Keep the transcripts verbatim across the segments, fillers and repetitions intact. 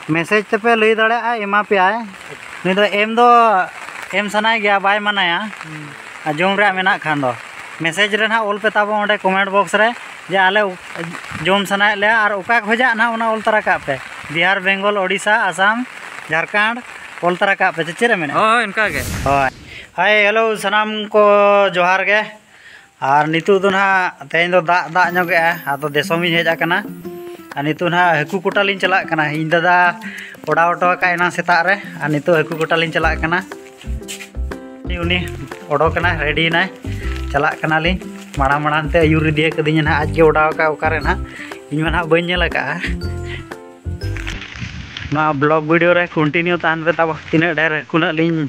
Message ᱛᱮᱯᱮ ᱞᱟᱹᱭ ᱫᱟᱲᱮᱭᱟᱜᱼᱟ, ᱮᱢᱟ ᱯᱮᱭᱟᱭ᱾ ᱱᱩᱭ ᱫᱚ ᱮᱢ ᱫᱚ ᱮᱢ ᱥᱟᱱᱟᱭ ᱜᱮᱭᱟ, ᱵᱟᱭ ᱢᱟᱱᱟᱭᱟ᱾ ᱟᱨ ᱡᱚᱢ ᱨᱮᱭᱟᱜ ᱢᱮᱱᱟᱜ ᱠᱷᱟᱱ ᱫᱚ ᱢᱮᱥᱮᱡᱽ ᱨᱮ ᱱᱟᱦᱟᱜ ᱚᱞ ᱯᱮ ᱛᱟᱵᱚ ᱚᱸᱰᱮ ᱠᱚᱢᱮᱱᱴ ᱵᱚᱠᱥ ᱨᱮ, ᱡᱮ ᱟᱞᱮ ᱡᱚᱢ ᱥᱟᱱᱟᱭᱮᱫ ᱞᱮᱭᱟ ᱟᱨ ᱚᱠᱟ ᱠᱷᱚᱡᱟᱜ ᱱᱟᱦᱟᱜ ᱚᱱᱟ ᱚᱞ ᱛᱟᱨᱟ ᱠᱟᱜ ᱯᱮ᱾ ᱵᱤᱦᱟᱨ, ᱵᱮᱝᱜᱚᱞ, ᱳᱰᱤᱥᱟ, ᱟᱥᱟᱢ, ᱡᱷᱟᱲᱠᱷᱚᱸᱰ ᱚᱞ ᱛᱟᱨᱟ ᱠᱟᱜ ᱯᱮ᱾ ᱪᱮᱫ ᱨᱮ ᱢᱮᱱᱟᱜᱼᱟ? ᱦᱳᱭ, ᱚᱱᱠᱟ ᱜᱮ᱾ ᱦᱳᱭ᱾ ᱦᱟᱭ, ᱦᱮᱞᱳ, ᱥᱟᱱᱟᱢ ᱠᱚ ᱡᱚᱦᱟᱨ ᱜᱮ᱾ ᱟᱨ ᱱᱤᱛᱚᱜ ᱫᱚ ᱱᱟᱦᱟᱜ ᱛᱮᱦᱮᱧ ᱫᱚ ᱫᱟᱜ, ᱫᱟᱜ ᱧᱚᱜᱮᱜᱼᱟ, ᱟᱫᱚ ᱫᱤᱥᱚᱢ ᱤᱧ ᱦᱮᱡ ᱟᱠᱟᱱᱟ᱾ ᱟᱨ ᱱᱤᱛᱚᱜ ᱱᱟᱦᱟᱜ ᱦᱟᱹᱠᱩ ᱠᱚᱴᱟ ᱞᱤᱧ ᱪᱟᱞᱟᱜ ᱠᱟᱱᱟ᱾ ᱤᱧ ᱫᱟᱫᱟ ᱚᱰᱟᱣ ᱦᱚᱴᱚ ᱟᱠᱟᱫ ᱮᱱᱟᱝ ᱥᱮᱛᱟᱜ ᱨᱮ, ᱟᱨ ᱱᱤᱛᱚᱜ ᱦᱟᱹᱠᱩ ᱠᱚᱴᱟ ᱞᱤᱧ ᱪᱟᱞᱟᱜ ᱠᱟᱱᱟ᱾ ᱩᱱᱤ ᱚᱰᱚᱠ ᱮᱱᱟᱭ, ᱨᱮᱰᱤ ᱮᱱᱟᱭ, ᱪᱟᱞᱟᱜ ᱠᱟᱱᱟᱞᱤᱧ᱾ ᱢᱟᱲᱟᱝ ᱢᱟᱲᱟᱝ ᱛᱮ ᱟᱹᱭᱩᱨ ᱤᱫᱤ ᱟᱠᱟᱫᱤᱧᱟ ᱱᱟᱦᱟᱜ, ᱟᱡ ᱜᱮ ᱚᱰᱟᱣ ᱟᱠᱟᱫ ᱚᱠᱟᱨᱮ ᱱᱟᱦᱟᱜ, ᱤᱧ ᱢᱟ ᱱᱟᱦᱟᱜ ᱵᱟᱹᱧ ᱧᱮᱞ ᱟᱠᱟᱫᱼᱟ᱾ ᱱᱚᱣᱟ ᱵᱞᱚᱜ ᱵᱷᱤᱰᱤᱭᱳ ᱨᱮ ᱠᱚᱱᱴᱤᱱᱤᱭᱩ ᱛᱟᱦᱮᱱ ᱯᱮ ᱛᱟᱵᱚ, ᱛᱤᱱᱟᱹᱜ ᱰᱷᱮᱨ ᱦᱟᱹᱠᱩ ᱱᱟᱦᱟᱜ ᱞᱤᱧ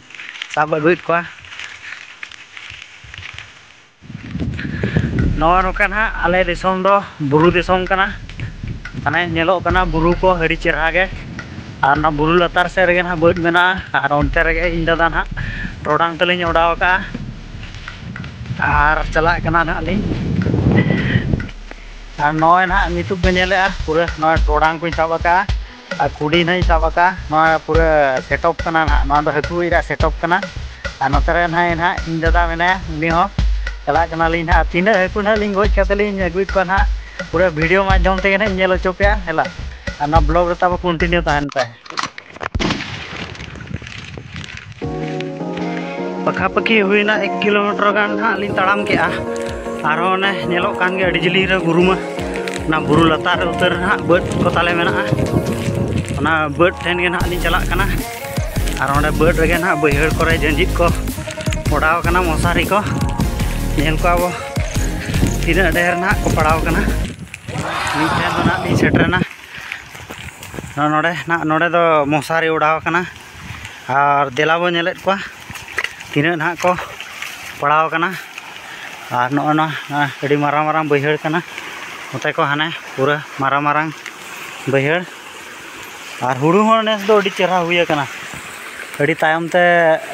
ᱥᱟᱵ ᱟᱹᱜᱩᱭᱮᱫ ᱠᱚᱣᱟ᱾ ᱱᱚᱜᱼᱚ ᱱᱚᱝᱠᱟ ᱱᱟᱦᱟᱜ ᱟᱞᱮ ᱫᱤᱥᱚᱢ ᱫᱚ ᱵᱩᱨᱩ ᱫᱤᱥᱚᱢ ᱠᱟᱱᱟ᱾ ᱢᱟᱱᱮ ᱧᱮᱞᱚᱜ ᱠᱟᱱᱟ ᱵᱩᱨᱩ ᱠᱚ ᱟᱹᱰᱤ ᱪᱮᱦᱨᱟ ᱜᱮ᱾ ᱟᱨ ᱚᱱᱟ ᱵᱩᱨᱩ ᱞᱟᱛᱟᱨ ᱥᱮᱫ ᱨᱮᱜᱮ ᱱᱟᱦᱟᱜ ᱵᱟᱹᱫᱽ ᱢᱮᱱᱟᱜᱼᱟ᱾ ᱟᱨ ᱚᱱᱛᱮ ᱨᱮᱜᱮ ᱤᱧ ᱫᱟᱫᱟ ᱱᱟᱦᱟᱜ ᱴᱚᱨᱚᱰᱟᱝ ᱛᱮᱞᱤᱧ ᱚᱰᱟᱣ ᱟᱠᱟᱫᱼᱟ᱾ ᱟᱨ ᱪᱟᱞᱟᱜ ᱠᱟᱱᱟ ᱱᱟᱦᱟᱜ ᱞᱤᱧ᱾ ᱟᱨ ᱱᱚᱜᱼᱚᱭ ᱱᱟᱦᱟᱜ ᱱᱤᱛᱚᱜ ᱯᱮ ᱧᱮᱞᱮᱫᱼᱟ, ᱯᱩᱨᱟᱹ ᱱᱚᱜᱼᱚᱭ ᱴᱚᱨᱚᱰᱟᱝ ᱠᱚᱧ ᱥᱟᱵ ᱟᱠᱟᱫᱼᱟ᱾ ᱟᱨ ᱠᱩᱰᱤ ᱱᱟᱦᱟᱜ ᱤᱧ ᱥᱟᱵ ᱟᱠᱟᱫᱼᱟ᱾ ᱱᱚᱣᱟ ᱯᱩᱨᱟᱹ ᱥᱮᱴᱚᱯ ᱠᱟᱱᱟ ᱱᱟᱦᱟᱜ, ᱱᱚᱣᱟ ᱫᱚ ᱦᱟᱹᱠᱩ ᱤᱨᱟᱜ ᱥᱮᱴᱚᱯ ᱠᱟᱱᱟ᱾ ᱟᱨ ᱱᱚᱛᱮ ᱨᱮ ᱱᱟᱦᱟᱜ, ᱱᱟᱦᱟᱜ ᱤᱧ ᱫᱟᱫᱟ ᱢᱮᱱᱟᱭᱟ, ᱩᱱᱤ ᱦᱚᱸ ᱪᱟᱞᱟᱜ ᱠᱟᱱᱟᱞᱤᱧ ᱱᱟᱦᱟᱜ᱾ ᱛᱤᱱᱟᱹᱜ ᱦᱟᱹᱠᱩ ᱱᱟᱦᱟᱜ ᱞᱤᱧ ᱜᱚᱡ ᱠᱟᱛᱮ ᱞᱤᱧ ᱟᱹᱜᱩᱭᱮᱫ ᱠᱚᱣᱟ ᱱᱟᱦᱟᱜ, ᱯᱩᱨᱟᱹ ᱵᱷᱤᱰᱤᱭᱳ ᱢᱟᱫᱽᱫᱷᱚᱢ ᱛᱮᱜᱮ ᱱᱟᱦᱟᱜ ᱤᱧ ᱧᱮᱞ ᱦᱚᱪᱚ ᱯᱮᱭᱟ᱾ ᱦᱮᱞᱟ, ᱟᱨ ᱱᱚᱣᱟ ᱵᱞᱚᱜ ᱨᱮ ᱛᱟᱵᱚ ᱠᱚᱱᱴᱤᱱᱤᱭᱩ ᱛᱟᱦᱮᱱ ᱯᱮ᱾ ᱯᱟᱠᱷᱟᱯᱟᱠᱷᱤ ᱦᱩᱭᱱᱟ ᱮᱠ ᱠᱤᱞᱳᱢᱤᱴᱟᱨ ᱜᱟᱱ ᱦᱟᱸᱜ ᱞᱤᱧ ᱛᱟᱲᱟᱢ ᱠᱮᱜᱼᱟ᱾ ᱟᱨᱦᱚᱸ ᱚᱱᱮ ᱧᱮᱞᱚᱜ ᱠᱟᱱ ᱜᱮᱭᱟ ᱟᱹᱰᱤ ᱡᱤᱞᱤᱧ ᱨᱮ ᱵᱩᱨᱩ ᱢᱟ᱾ ᱚᱱᱟ ᱵᱩᱨᱩ ᱞᱟᱛᱟᱨ ᱨᱮ ᱩᱛᱟᱹᱨ ᱨᱮ ᱦᱟᱸᱜ ᱵᱟᱹᱫᱽ ᱠᱚ ᱛᱟᱞᱮ ᱢᱮᱱᱟᱜᱼᱟ᱾ ᱚᱱᱟ ᱵᱟᱹᱫᱽ ᱴᱷᱮᱱ ᱜᱮ ᱱᱟᱦᱟᱜ ᱞᱤᱧ ᱪᱟᱞᱟᱜ ᱠᱟᱱᱟ᱾ ᱟᱨ ᱚᱸᱰᱮ ᱵᱟᱹᱫᱽ ᱨᱮᱜᱮ ᱱᱟᱦᱟᱜ ᱵᱟᱹᱭᱦᱟᱹᱲ ᱠᱚᱨᱮ ᱡᱟᱹᱸᱡᱤᱫ ᱠᱚ ᱚᱰᱟᱣ ᱠᱟᱱᱟ, ᱢᱚᱥᱟᱨᱤ ᱠᱚ᱾ ᱧᱮᱞ ᱠᱚᱣᱟ ᱵᱚ ᱛᱤᱱᱟᱹᱜ ᱰᱷᱮᱨ ᱱᱟᱦᱟᱜ ᱠᱚ ᱯᱟᱲᱟᱣ ᱠᱟᱱᱟ᱾ ᱢᱤᱫ ᱴᱷᱮᱱ ᱫᱚ ᱱᱟᱦᱟᱜ ᱞᱤᱧ ᱥᱮᱴᱮᱨᱮᱱᱟ᱾ ᱱᱚᱜᱼᱚ ᱱᱚᱰᱮ ᱱᱟᱦᱟᱜ, ᱱᱚᱰᱮ ᱫᱚ ᱢᱚᱥᱟᱨᱤ ᱚᱰᱟᱣ ᱟᱠᱟᱱᱟ᱾ ᱟᱨ ᱫᱮᱞᱟ ᱵᱚ ᱧᱮᱞᱮᱫ ᱠᱚᱣᱟ ᱛᱤᱱᱟᱹᱜ ᱱᱟᱦᱟᱜ ᱠᱚ ᱯᱟᱲᱟᱣ ᱟᱠᱟᱱᱟ᱾ ᱟᱨ ᱱᱚᱜᱼᱚ ᱱᱚᱣᱟ, ᱱᱚᱣᱟ ᱟᱹᱰᱤ ᱢᱟᱨᱟᱝ ᱢᱟᱨᱟᱝ ᱵᱟᱹᱭᱦᱟᱹᱲ ᱠᱟᱱᱟ᱾ ᱱᱚᱛᱮ ᱠᱚ ᱦᱟᱱᱮ ᱯᱩᱨᱟᱹ ᱢᱟᱨᱟᱝ ᱢᱟᱨᱟᱝ ᱵᱟᱹᱭᱦᱟᱹᱲ᱾ ᱟᱨ ᱦᱩᱲᱩ ᱦᱚᱸ ᱱᱮᱥ ᱫᱚ ᱟᱹᱰᱤ ᱪᱮᱦᱨᱟ ᱦᱩᱭ ᱟᱠᱟᱱᱟ᱾ ᱟᱹᱰᱤ ᱛᱟᱭᱚᱢ ᱛᱮ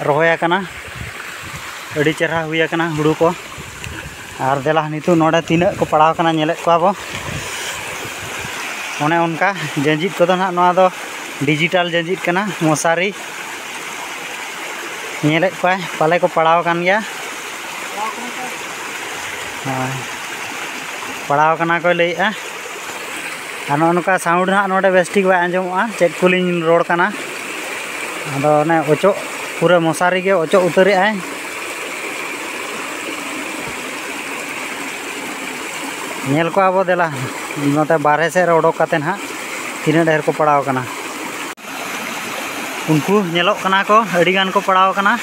ᱨᱚᱦᱚᱭ ᱟᱠᱟᱱᱟ᱾ ᱟᱹᱰᱤ ᱪᱮᱦᱨᱟ ᱦᱩᱭ ᱟᱠᱟᱱᱟ ᱦᱩᱲᱩ ᱠᱚ᱾ ᱟᱨ ᱫᱮᱞᱟ ᱱᱤᱛᱚᱜ ᱱᱚᱰᱮ ᱛᱤᱱᱟᱹᱜ ᱠᱚ ᱯᱟᱲᱟᱣ ᱟᱠᱟᱱᱟ ᱧᱮᱞᱮᱫ ᱠᱚᱣᱟ ᱵᱚ᱾ ᱚᱱᱮ ᱚᱱᱠᱟ ᱡᱟᱸᱡᱤᱫ ᱠᱚᱫᱚ ᱱᱟᱦᱟᱜ, ᱱᱚᱣᱟ ᱫᱚ ᱰᱤᱡᱤᱴᱟᱞ ᱡᱟᱸᱡᱤᱫ ᱠᱟᱱᱟ, ᱢᱚᱥᱟᱨᱤ᱾ ᱧᱮᱞᱮᱫ ᱠᱚᱣᱟᱭ, ᱯᱟᱞᱮ ᱠᱚ ᱯᱟᱲᱟᱣ ᱟᱠᱟᱱ ᱜᱮᱭᱟ᱾ ᱦᱳᱭ, ᱯᱟᱲᱟᱣ ᱠᱟᱱᱟ ᱠᱚ ᱞᱟᱹᱭᱮᱫᱼᱟ᱾ ᱟᱨ ᱱᱚᱜᱼᱚ ᱱᱚᱝᱠᱟ ᱥᱟᱣᱩᱱᱰ ᱱᱟᱦᱟᱜ ᱱᱚᱰᱮ ᱵᱮᱥ ᱴᱷᱤᱠ ᱵᱟᱭ ᱟᱸᱡᱚᱢᱚᱜᱼᱟ, ᱪᱮᱫ ᱠᱚᱞᱤᱧ ᱨᱚᱲ ᱠᱟᱱᱟ᱾ ᱟᱫᱚ ᱚᱱᱮ ᱚᱪᱚᱜ, ᱯᱩᱨᱟᱹ ᱢᱚᱥᱟᱨᱤ ᱜᱮ ᱚᱪᱚᱜ ᱩᱛᱟᱹᱨᱮᱜᱼᱟᱭ᱾ ᱧᱮᱞ ᱠᱚᱣᱟ ᱵᱚ, ᱫᱮᱞᱟ, ᱱᱚᱛᱮ ᱵᱟᱨᱦᱮ ᱥᱮᱫ ᱨᱮ ᱚᱰᱚᱠ ᱠᱟᱛᱮ ᱱᱟᱦᱟᱜ ᱛᱤᱱᱟᱹᱜ ᱰᱷᱮᱨ ᱠᱚ ᱯᱟᱲᱟᱣ ᱠᱟᱱᱟ᱾ ᱩᱱᱠᱩ ᱧᱮᱞᱚᱜ ᱠᱟᱱᱟ ᱠᱚ, ᱟᱹᱰᱤ ᱜᱟᱱ ᱠᱚ ᱯᱟᱲᱟᱣ ᱠᱟᱱᱟ᱾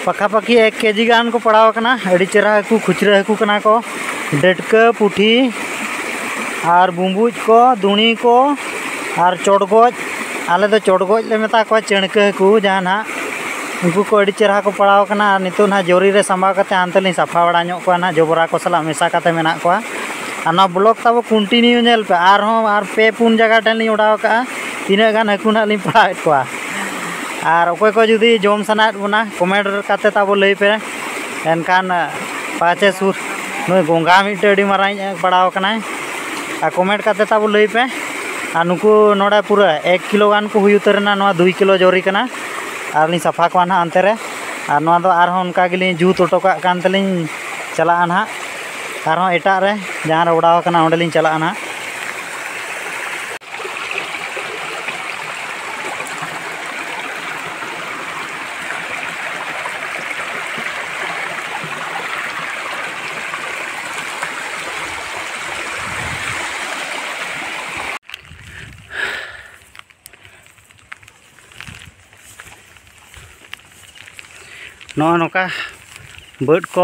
ᱯᱟᱠᱷᱟ ᱯᱟᱠᱷᱤ ᱮᱠ ᱠᱮᱡᱤ ᱜᱟᱱ ᱠᱚ ᱯᱟᱲᱟᱣ ᱠᱟᱱᱟ᱾ ᱟᱹᱰᱤ ᱪᱮᱦᱨᱟ ᱦᱟᱹᱠᱩ, ᱠᱷᱩᱪᱨᱟᱹ ᱦᱟᱹᱠᱩ ᱠᱟᱱᱟ ᱠᱚ᱾ ᱰᱟᱹᱴᱠᱟᱹ, ᱯᱩᱴᱷᱤ ᱟᱨ ᱵᱩᱸᱵᱩᱡ ᱠᱚ, ᱫᱩᱬᱤ ᱠᱚ ᱟᱨ ᱪᱚᱲᱜᱚᱡ᱾ ᱟᱞᱮ ᱫᱚ ᱪᱚᱲᱜᱚᱡ ᱞᱮ ᱢᱮᱛᱟ ᱠᱚᱣᱟ, ᱪᱟᱹᱬᱠᱟᱹ ᱦᱟᱹᱠᱩ ᱡᱟᱦᱟᱸ ᱱᱟᱦᱟᱜ᱾ ᱩᱱᱠᱩ ᱠᱚ ᱟᱹᱰᱤ ᱪᱮᱦᱨᱟ ᱠᱚ ᱯᱟᱲᱟᱣ ᱠᱟᱱᱟ᱾ ᱟᱨ ᱱᱤᱛᱚᱜ ᱱᱟᱦᱟᱜ ᱡᱚᱨᱤ ᱨᱮ ᱥᱟᱢᱵᱟᱣ ᱠᱟᱛᱮ ᱦᱟᱱᱛᱮ ᱞᱤᱧ ᱥᱟᱯᱷᱟ ᱵᱟᱲᱟ ᱧᱚᱜ ᱠᱚᱣᱟ ᱱᱟᱦᱟᱜ, ᱡᱚᱵᱽᱨᱟ ᱠᱚ ᱥᱟᱞᱟᱜ ᱢᱮᱥᱟ ᱠᱟᱛᱮ ᱢᱮᱱᱟᱜ ᱠᱚᱣᱟ᱾ ᱟᱨ ᱱᱚᱣᱟ ᱵᱞᱚᱜ ᱛᱟᱵᱚ ᱠᱚᱱᱴᱤᱱᱤᱭᱩ ᱧᱮᱞ ᱯᱮ, ᱟᱨᱦᱚᱸ ᱟᱨ ᱯᱮ ᱯᱩᱱ ᱡᱟᱭᱜᱟ ᱴᱷᱮᱱ ᱞᱤᱧ ᱚᱰᱟᱣ ᱠᱟᱜᱼᱟ, ᱛᱤᱱᱟᱹᱜ ᱜᱟᱱ ᱦᱟᱹᱠᱩ ᱱᱟᱦᱟᱜ ᱞᱤᱧ ᱯᱟᱲᱟᱣᱮᱫ ᱠᱚᱣᱟ᱾ ᱟᱨ ᱚᱠᱚᱭ ᱠᱚ ᱡᱩᱫᱤ ᱡᱚᱢ ᱥᱟᱱᱟᱭᱮᱫ ᱵᱚᱱᱟ, ᱠᱚᱢᱮᱱᱴ ᱠᱟᱛᱮ ᱛᱟᱵᱚ ᱞᱟᱹᱭ ᱯᱮ᱾ ᱮᱱᱠᱷᱟᱱ ᱯᱟᱪᱮ ᱥᱩᱨ ᱱᱩᱭ ᱜᱚᱸᱜᱷᱟ ᱢᱤᱫᱴᱮᱱ ᱟᱹᱰᱤ ᱢᱟᱨᱟᱝ ᱤᱡ ᱯᱟᱲᱟᱣ ᱟᱠᱟᱱᱟᱭ᱾ ᱟᱨ ᱠᱚᱢᱮᱱᱴ ᱠᱟᱛᱮ ᱛᱟᱵᱚ ᱞᱟᱹᱭ ᱯᱮ᱾ ᱟᱨ ᱱᱩᱠᱩ ᱱᱚᱰᱮ ᱯᱩᱨᱟᱹ ᱮᱠ ᱠᱤᱞᱳ ᱜᱟᱱ ᱠᱚ ᱦᱩᱭ ᱩᱛᱟᱹᱨ ᱮᱱᱟ, ᱱᱚᱣᱟ ᱫᱩᱭ ᱠᱤᱞᱳ ᱡᱚᱨᱤ ᱠᱟᱱᱟ᱾ ᱟᱨ ᱞᱤᱧ ᱥᱟᱯᱷᱟ ᱠᱚᱣᱟ ᱱᱟᱦᱟᱜ ᱚᱱᱛᱮ ᱨᱮ᱾ ᱟᱨ ᱱᱚᱣᱟ ᱫᱚ ᱟᱨᱦᱚᱸ ᱚᱱᱠᱟ ᱜᱮᱞᱤᱧ ᱡᱩᱛ ᱦᱚᱴᱚ ᱠᱟᱜ ᱠᱟᱱ ᱛᱮᱞᱤᱧ ᱪᱟᱞᱟᱜᱼᱟ ᱱᱟᱦᱟᱜ᱾ ᱟᱨᱦᱚᱸ ᱮᱴᱟᱜ ᱨᱮ ᱡᱟᱦᱟᱸ ᱨᱮ ᱚᱰᱟᱣ ᱟᱠᱟᱱᱟ, ᱚᱸᱰᱮᱞᱤᱧ ᱪᱟᱞᱟᱜᱼᱟ ᱱᱟᱦᱟᱜ᱾ ᱱᱚᱜᱼᱚ ᱱᱚᱝᱠᱟ ᱵᱟᱹᱫᱽ ᱠᱚ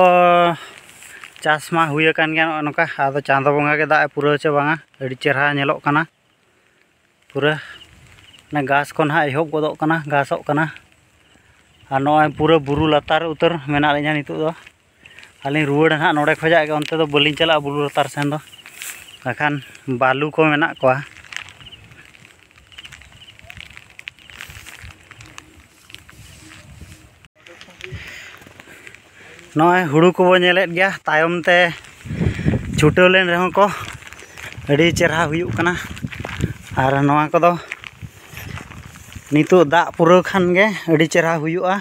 ᱪᱟᱥ ᱢᱟ ᱦᱩᱭ ᱟᱠᱟᱱ ᱜᱮᱭᱟ᱾ ᱱᱚᱜᱼᱚ ᱱᱚᱝᱠᱟ, ᱟᱫᱚ ᱪᱟᱸᱫᱚ ᱵᱚᱸᱜᱟ ᱜᱮ ᱫᱟᱜ ᱮ ᱯᱩᱨᱟᱹᱣ ᱪᱚ ᱵᱟᱝᱟ, ᱟᱹᱰᱤ ᱪᱮᱦᱨᱟ ᱧᱮᱞᱚᱜ ᱠᱟᱱᱟ᱾ ᱯᱩᱨᱟᱹ ᱚᱱᱟ ᱜᱷᱟᱥ ᱠᱚ ᱱᱟᱦᱟᱜ ᱮᱦᱚᱵ ᱜᱚᱫᱚᱜ ᱠᱟᱱᱟ, ᱜᱷᱟᱥᱚᱜ ᱠᱟᱱᱟ᱾ ᱟᱨ ᱱᱚᱜᱼᱚᱭ ᱯᱩᱨᱟᱹ ᱵᱩᱨᱩ ᱞᱟᱛᱟᱨ ᱩᱛᱟᱹᱨ ᱢᱮᱱᱟᱜ ᱞᱤᱧᱟ ᱱᱤᱛᱚᱜ ᱫᱚ᱾ ᱟᱹᱞᱤᱧ ᱨᱩᱣᱟᱹᱲᱟ ᱱᱟᱦᱟᱜ ᱱᱚᱸᱰᱮ ᱠᱷᱚᱱᱟᱜ ᱜᱮ, ᱚᱱᱛᱮ ᱫᱚ ᱵᱟᱹᱞᱤᱧ ᱪᱟᱞᱟᱜᱼᱟ ᱵᱩᱨᱩ ᱞᱟᱛᱟᱨ ᱥᱮᱱ ᱫᱚ, ᱵᱟᱠᱷᱟᱱ ᱵᱟᱹᱞᱩ ᱠᱚ ᱢᱮᱱᱟᱜ ᱠᱚᱣᱟ᱾ ᱱᱚᱜᱼᱚᱭ ᱦᱩᱲᱩ ᱠᱚᱵᱚ ᱧᱮᱞᱮᱫ ᱜᱮᱭᱟ, ᱛᱟᱭᱚᱢ ᱛᱮ ᱪᱷᱩᱴᱟᱹᱣ ᱞᱮᱱ ᱨᱮᱦᱚᱸ ᱠᱚ ᱟᱹᱰᱤ ᱪᱮᱨᱦᱟ ᱦᱩᱭᱩᱜ ᱠᱟᱱᱟ᱾ ᱟᱨ ᱱᱚᱣᱟ ᱠᱚᱫᱚ ᱱᱤᱛᱚᱜ ᱫᱟᱜ ᱯᱩᱨᱟᱹᱣ ᱠᱷᱟᱱ ᱜᱮ ᱟᱹᱰᱤ ᱪᱮᱨᱦᱟ ᱦᱩᱭᱩᱜᱼᱟ᱾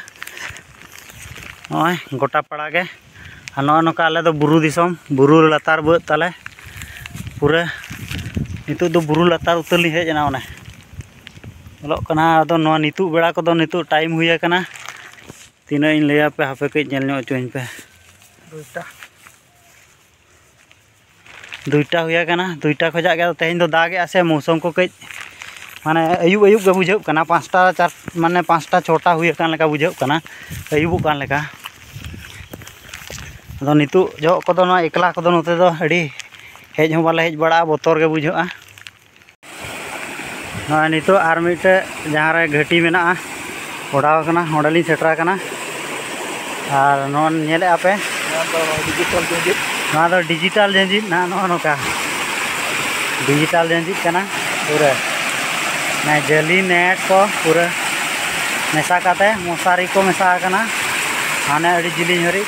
ᱱᱚᱜᱼᱚᱭ ᱜᱚᱴᱟ ᱯᱟᱲᱟ ᱜᱮ᱾ ᱟᱨ ᱱᱚᱜᱼᱚ ᱱᱚᱝᱠᱟ ᱟᱞᱮ ᱫᱚ ᱵᱩᱨᱩ ᱫᱤᱥᱚᱢ, ᱵᱩᱨᱩ ᱞᱟᱛᱟᱨ ᱵᱟᱹᱫᱽ ᱛᱟᱞᱮ᱾ ᱯᱩᱨᱟᱹ ᱱᱤᱛᱚᱜ ᱫᱚ ᱵᱩᱨᱩ ᱞᱟᱛᱟᱨ ᱩᱛᱟᱹᱨ ᱞᱤᱧ ᱦᱮᱡ ᱮᱱᱟ᱾ ᱚᱱᱮ ᱧᱮᱞᱚᱜ ᱠᱟᱱᱟ᱾ ᱟᱫᱚ ᱱᱚᱣᱟ ᱱᱤᱛᱚᱜ ᱵᱮᱲᱟ ᱠᱚᱫᱚ ᱱᱤᱛᱚᱜ ᱴᱟᱭᱤᱢ ᱦᱩᱭ ᱟᱠᱟᱱᱟ᱾ ᱛᱤᱱᱟᱹᱜ ᱤᱧ ᱞᱟᱹᱭᱟ ᱯᱮ, ᱦᱟᱯᱮ ᱠᱟᱹᱡ ᱧᱮᱞ ᱧᱚᱜ ᱦᱚᱪᱚᱧ ᱯᱮ᱾ ᱫᱩᱭᱴᱟ᱾ ᱫᱩᱭᱴᱟ ᱦᱩᱭ ᱟᱠᱟᱱᱟ᱾ ᱫᱩᱭᱴᱟ ᱠᱷᱚᱡᱟᱜ ᱜᱮ ᱟᱫᱚ ᱛᱮᱦᱮᱧ ᱫᱚ ᱫᱟᱜᱮᱜᱼᱟ ᱥᱮ, ᱢᱳᱥᱩᱢ ᱠᱚ ᱠᱟᱹᱡ ᱢᱟᱱᱮ ᱟᱹᱭᱩᱵ ᱟᱹᱭᱩᱵ ᱜᱮ ᱵᱩᱡᱷᱟᱹᱜ ᱠᱟᱱᱟ᱾ ᱯᱟᱸᱪᱴᱟ ᱪᱟᱨ ᱢᱟᱱᱮ ᱯᱟᱸᱪᱴᱟ ᱪᱷᱚᱴᱟ ᱦᱩᱭ ᱟᱠᱟᱱ ᱞᱮᱠᱟ ᱵᱩᱡᱷᱟᱹᱜ ᱠᱟᱱᱟ, ᱟᱹᱭᱩᱵᱚᱜ ᱠᱟᱱ ᱞᱮᱠᱟ᱾ ᱟᱫᱚ ᱱᱤᱛᱚᱜ ᱡᱚᱦᱚᱜ ᱠᱚᱫᱚ ᱱᱚᱣᱟ ᱮᱠᱞᱟ ᱠᱚᱫᱚ ᱱᱚᱛᱮ ᱫᱚ ᱟᱹᱰᱤ ᱦᱮᱡ ᱦᱚᱸ ᱵᱟᱞᱮ ᱦᱮᱡ ᱵᱟᱲᱟᱜᱼᱟ, ᱵᱚᱛᱚᱨ ᱜᱮ ᱵᱩᱡᱷᱟᱹᱜᱼᱟ᱾ ᱱᱚᱜᱼᱚᱭ ᱱᱤᱛᱚᱜ ᱟᱨ ᱢᱤᱫᱴᱮᱡ ᱡᱟᱦᱟᱸ ᱨᱮ ᱜᱷᱟᱹᱴᱤ ᱢᱮᱱᱟᱜᱼᱟ, ᱚᱰᱟᱣ ᱟᱠᱟᱱᱟ, ᱚᱸᱰᱮᱞᱤᱧ ᱥᱮᱴᱮᱨ ᱟᱠᱟᱱᱟ᱾ ᱟᱨ ᱱᱚᱣᱟ ᱧᱮᱞᱮᱫᱼᱟ ᱯᱮ, ᱱᱚᱣᱟ ᱫᱚ ᱰᱤᱡᱤᱴᱟᱞ ᱡᱟᱸᱡᱤᱫ᱾ ᱱᱚᱣᱟ ᱫᱚ ᱰᱤᱡᱤᱴᱟᱞ ᱡᱟᱸᱡᱤᱫ ᱱᱟᱦᱟᱜ, ᱱᱚᱜᱼᱚ ᱱᱚᱝᱠᱟ ᱰᱤᱡᱤᱴᱟᱞ ᱡᱟᱸᱡᱤᱫ ᱠᱟᱱᱟ ᱯᱩᱨᱟᱹ᱾ ᱚᱱᱟ ᱡᱟᱹᱞᱤ ᱱᱮᱴ ᱠᱚ ᱯᱩᱨᱟᱹ ᱢᱮᱥᱟ ᱠᱟᱛᱮ, ᱢᱚᱥᱟᱨᱤ ᱠᱚ ᱢᱮᱥᱟ ᱟᱠᱟᱱᱟ ᱦᱟᱱᱮ ᱟᱹᱰᱤ ᱡᱤᱞᱤᱧ ᱦᱟᱹᱨᱤᱡ᱾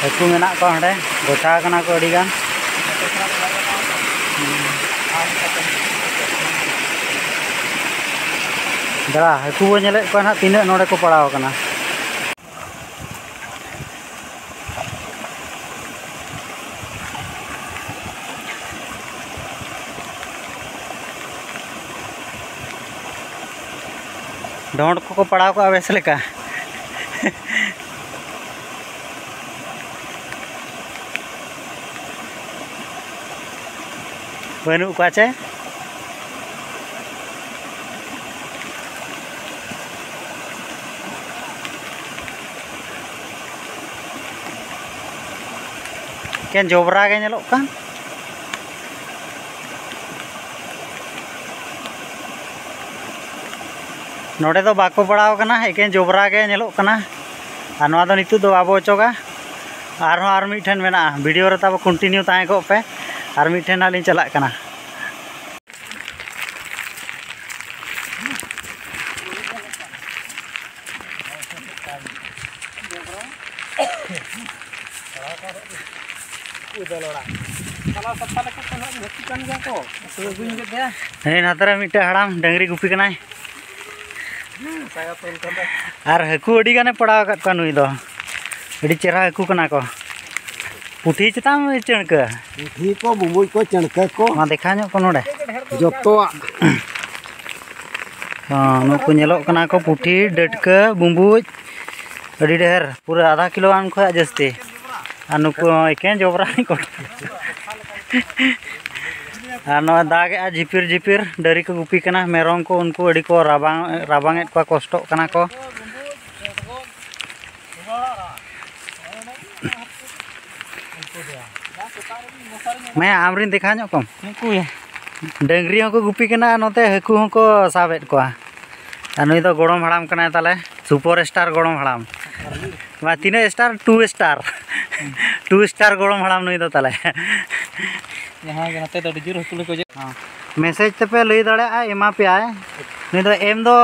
ᱦᱟᱹᱠᱩ ᱢᱮᱱᱟᱜ ᱠᱚᱣᱟ ᱚᱸᱰᱮ, ᱜᱚᱪᱷᱟ ᱟᱠᱟᱱᱟ ᱠᱚ ᱟᱹᱰᱤ ᱜᱟᱱ᱾ ᱫᱟᱫᱟ, ᱦᱟᱹᱠᱩ ᱵᱚ ᱧᱮᱞᱮᱫ ᱠᱚᱣᱟ ᱱᱟᱦᱟᱜ, ᱛᱤᱱᱟᱹᱜ ᱱᱚᱰᱮ ᱠᱚ ᱯᱟᱲᱟᱣ ᱟᱠᱟᱱᱟ᱾ ᱰᱚᱸᱰ ᱠᱚᱠᱚ ᱯᱟᱲᱟᱣ ᱠᱚᱜᱼᱟ ᱵᱮᱥ ᱞᱮᱠᱟ᱾ ᱵᱟᱹᱱᱩᱜ ᱠᱚᱣᱟ ᱪᱮ? ᱮᱠᱮᱱ ᱡᱚᱵᱽᱨᱟ ᱜᱮ ᱧᱮᱞᱚᱜ ᱠᱟᱱ᱾ ᱱᱚᱰᱮ ᱫᱚ ᱵᱟᱠᱚ ᱯᱟᱲᱟᱣ ᱠᱟᱱᱟ, ᱮᱠᱮᱱ ᱡᱚᱵᱽᱨᱟ ᱜᱮ ᱧᱮᱞᱚᱜ ᱠᱟᱱᱟ᱾ ᱟᱨ ᱱᱚᱣᱟ ᱫᱚ ᱱᱤᱛᱚᱜ ᱫᱚ ᱵᱟᱵᱚ ᱚᱪᱚᱜᱟ, ᱟᱨᱦᱚᱸ ᱟᱨ ᱢᱤᱫ ᱴᱷᱮᱱ ᱢᱮᱱᱟᱜᱼᱟ᱾ ᱵᱷᱤᱰᱤᱭᱳ ᱨᱮ ᱛᱟᱵᱚ ᱠᱚᱱᱴᱤᱱᱤᱭᱩ ᱛᱟᱦᱮᱸ ᱠᱚᱜ ᱯᱮ, ᱟᱨ ᱢᱤᱫ ᱴᱷᱮᱱ ᱦᱟᱸᱜ ᱞᱤᱧ ᱪᱟᱞᱟᱜ ᱠᱟᱱᱟ᱾ ᱦᱮᱸ, ᱱᱚᱛᱮ ᱨᱮ ᱢᱤᱫᱴᱮᱡ ᱦᱟᱲᱟᱢ ᱰᱟᱹᱝᱨᱤ ᱜᱩᱯᱤ ᱠᱟᱱᱟᱭ᱾ ᱟᱨ ᱦᱟᱹᱠᱩ ᱟᱹᱰᱤ ᱜᱟᱱᱮ ᱯᱟᱲᱟᱣ ᱟᱠᱟᱫ ᱠᱚᱣᱟ ᱱᱩᱭ ᱫᱚ᱾ ᱟᱹᱰᱤ ᱪᱮᱦᱨᱟ ᱦᱟᱹᱠᱩ ᱠᱟᱱᱟ ᱠᱚ᱾ ᱯᱩᱴᱷᱤ ᱪᱮᱛᱟᱱ ᱪᱟᱹᱬᱠᱟᱹ᱾ ᱯᱩᱴᱷᱤ ᱠᱚ, ᱵᱩᱢᱵᱩᱡ ᱠᱚ, ᱪᱟᱹᱬᱠᱟᱹ ᱠᱚ᱾ ᱢᱟ ᱫᱮᱠᱷᱟᱣ ᱧᱚᱜ ᱠᱚ ᱱᱚᱰᱮ᱾ ᱡᱚᱛᱚᱣᱟᱜ᱾ ᱦᱚᱸ, ᱱᱩᱠᱩ ᱧᱮᱞᱚᱜ ᱠᱟᱱᱟ ᱠᱚ ᱯᱩᱴᱷᱤ, ᱰᱟᱹᱴᱠᱟᱹ, ᱵᱩᱢᱵᱩᱡ᱾ ᱟᱹᱰᱤ ᱰᱷᱮᱨ, ᱯᱩᱨᱟᱹ ᱟᱫᱷᱟ ᱠᱤᱞᱳ ᱜᱟᱱ ᱠᱷᱚᱱᱟᱜ ᱡᱟᱹᱥᱛᱤ᱾ ᱟᱨ ᱱᱩᱠᱩ ᱦᱚᱸ ᱮᱠᱮᱱ ᱡᱚᱵᱽᱨᱟ ᱠᱚ᱾ ᱟᱨ ᱱᱚᱜᱼᱚᱭ ᱫᱟᱜᱮᱜᱼᱟ ᱡᱷᱤᱯᱤᱨ ᱡᱷᱤᱯᱤᱨ, ᱰᱟᱹᱨᱤ ᱠᱚ ᱜᱩᱯᱤ ᱠᱟᱱᱟ, ᱢᱮᱨᱚᱢ ᱠᱚ ᱩᱱᱠᱩ ᱟᱹᱰᱤ ᱠᱚ ᱨᱟᱵᱟᱝ, ᱨᱟᱵᱟᱝᱮᱫ ᱠᱚᱣᱟ, ᱠᱚᱥᱴᱚᱜ ᱠᱟᱱᱟ ᱠᱚ᱾ ᱢᱟᱭᱟ, ᱟᱢᱨᱤᱱ ᱫᱮᱠᱷᱟᱣ ᱧᱚᱜ ᱠᱚᱢ᱾ ᱩᱱᱠᱩ ᱜᱮ᱾ ᱰᱟᱹᱝᱨᱤ ᱦᱚᱸᱠᱚ ᱜᱩᱯᱤ ᱠᱟᱱᱟ, ᱱᱚᱛᱮ ᱦᱟᱹᱠᱩ ᱦᱚᱸᱠᱚ ᱥᱟᱵᱮᱫ ᱠᱚᱣᱟ᱾ ᱟᱨ ᱱᱩᱭ ᱫᱚ ᱜᱚᱲᱚᱢ ᱦᱟᱲᱟᱢ ᱠᱟᱱᱟᱭ ᱛᱟᱞᱮ, ᱥᱩᱯᱟᱨ ᱥᱴᱟᱨ ᱜᱚᱲᱚᱢ ᱦᱟᱲᱟᱢ᱾ ᱵᱟ, ᱛᱤᱱᱟᱹᱜ star? Two star. Two star ᱜᱚᱲᱚᱢ ᱦᱟᱲᱟᱢ ᱱᱩᱭ ᱫᱚ ᱛᱟᱞᱮ᱾ ᱡᱟᱦᱟᱸ ᱜᱮ ᱱᱚᱛᱮ ᱫᱚ ᱟᱹᱰᱤ ᱡᱳᱨ ᱦᱟᱹᱠᱩ ᱞᱮ ᱜᱚᱡᱮᱫ᱾ ᱦᱚᱸ᱾ ᱢᱮᱥᱮᱡᱽ ᱛᱮᱯᱮ ᱞᱟᱹᱭ ᱫᱟᱲᱮᱭᱟᱜᱼᱟ, ᱮᱢᱟ ᱯᱮᱭᱟᱭ᱾ ᱱᱩᱭ ᱫᱚ ᱮᱢ ᱫᱚ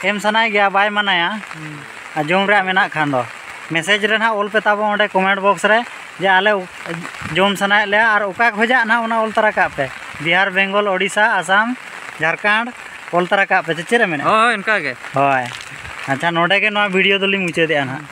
ᱮᱢ ᱥᱟᱱᱟᱭ ᱜᱮᱭᱟ, ᱵᱟᱭ ᱢᱟᱱᱟᱭᱟ᱾ ᱦᱩᱸ᱾ ᱟᱨ ᱡᱚᱢ ᱨᱮᱭᱟᱜ ᱢᱮᱱᱟᱜ ᱠᱷᱟᱱ ᱫᱚ ᱢᱮᱥᱮᱡᱽ ᱨᱮ ᱱᱟᱦᱟᱜ ᱚᱞ ᱯᱮ ᱛᱟᱵᱚ ᱚᱸᱰᱮ ᱠᱚᱢᱮᱱᱴ ᱵᱚᱠᱥ ᱨᱮ, ᱡᱮ ᱟᱞᱮ ᱡᱚᱢ ᱥᱟᱱᱟᱭᱮᱫ ᱞᱮᱭᱟ ᱟᱨ ᱚᱠᱟ ᱠᱷᱚᱡᱟᱜ ᱱᱟᱦᱟᱜ ᱚᱱᱟ ᱚᱞ ᱛᱟᱨᱟ ᱠᱟᱜ ᱯᱮ᱾ ᱵᱤᱦᱟᱨ, ᱵᱮᱝᱜᱚᱞ, ᱳᱰᱤᱥᱟ, ᱟᱥᱟᱢ, ᱡᱷᱟᱲᱠᱷᱚᱸᱰ ᱚᱞ ᱛᱟᱨᱟ ᱠᱟᱜ ᱯᱮ᱾ ᱪᱮᱫ ᱮᱢ ᱢᱮᱱᱮᱫᱼᱟ? ᱦᱳᱭ, ᱦᱳᱭ, ᱚᱱᱠᱟ ᱜᱮ᱾ ᱦᱳᱭ᱾ ᱟᱪᱪᱷᱟ, ᱱᱚᱰᱮ ᱜᱮ ᱱᱚᱣᱟ ᱵᱷᱤᱰᱤᱭᱳ ᱫᱚᱞᱤᱧ ᱢᱩᱪᱟᱹᱫᱮᱜᱼᱟ ᱱᱟᱦᱟᱜ᱾